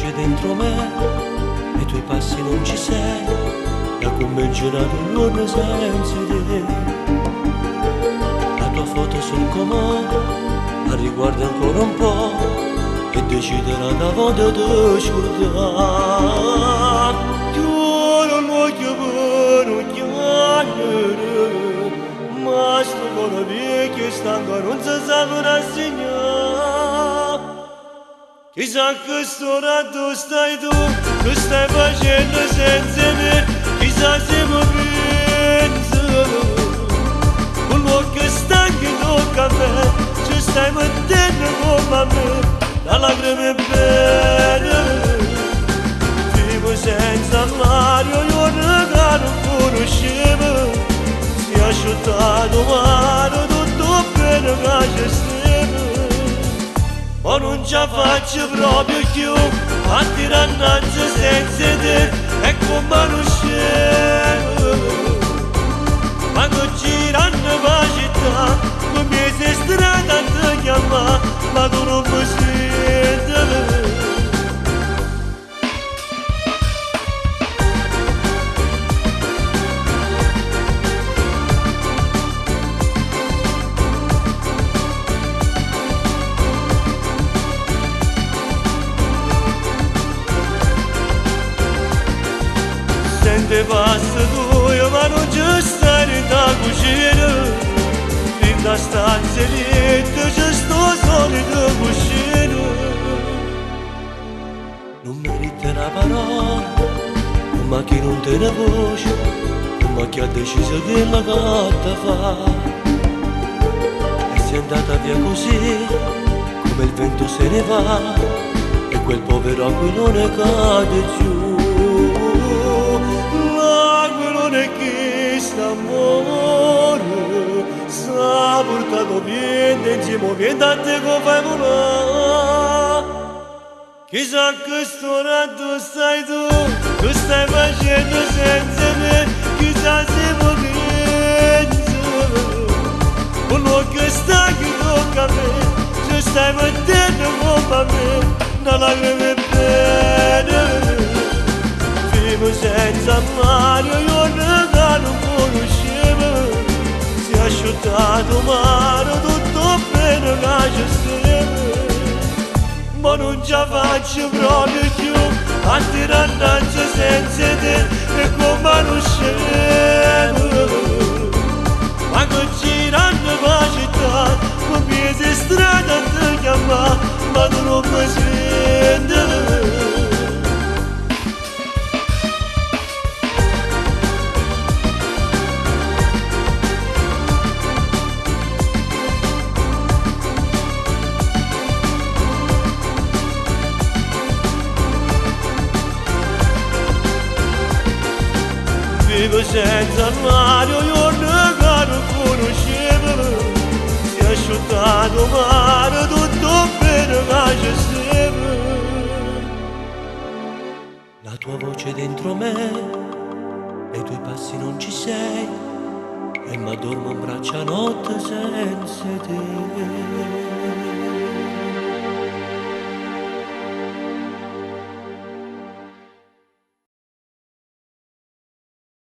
voce dentro me, nei tuoi passi non ci sei, e accommencio n'ato juorno senza te. La tua foto sul comò, la riguardo ancora un po' e decido n'ata vota 'e te scurdà. Chiure l'uocchie pe' nun chiagnere, ma 'stu core viecchio e stanco nun se sape rassignà. Chissà a chest'ora addò stai tu, che stai facenno senza 'e me, chissà si me pienze. Cu l'uocchie stanchi d' 'o cafè, ce stai mettenno comm' a me, 'na lacrema 'e bene. Vivo senza l'aria 'o juorno ca nun cunuscive, si è asciuttato 'o mare tutto 'o bene ca ce steve. Mo nun ce 'a faccio proprio cchiù a tirà annanze senza 'e te, è comm' a nu scemo. Vaco giranno p' 'a città, pe' miez' 'e strade a te chiammà, ma tu nun me siente. Sento 'e passe tuoje ma nun ce stai dint' 'a cucina, dint' 'a stanza 'e lietto ce sta 'o solito cuscino. Nun m'hê ditto na parola, comm' a chi nun tene voce, comm' a chi ha deciso chello che adda fa. E sei andata via così, come il vento se ne va, e quel povero aquilone cade giù. L'aquilone 'e chist'ammore s'ha purtato 'o viento e 'nzieme 'o viento a te che 'o fai vulà. Chissà a chest'ora addò stai tu, che stai facenno senza 'e me, chissà si me pienze. Cu l'uocchie stanchi d' 'o cafè, ce stai mettenno comm' a me, 'na lacrema 'e bene. Vivo senza l'aria 'o juorno ca nun cunuscive, si è asciuttato 'o mare tutto 'o bene ca ce steve. Mo nun ce 'a faccio proprio cchiù a tirà annanze senza 'e te, è comm' a nu scemo. Vaco giranno p' 'a città, pe' miez' 'e strade a te chiammà, ma tu nun me siente. Vivo senza l'aria 'o juorno ca nun cunuscive, si è asciuttato 'o mare tutto 'o bene ca ce steve. La tua voce dentro me, nei tuoi passi non ci sei, e m'addormo 'mbraccio 'a notte senza 'e te.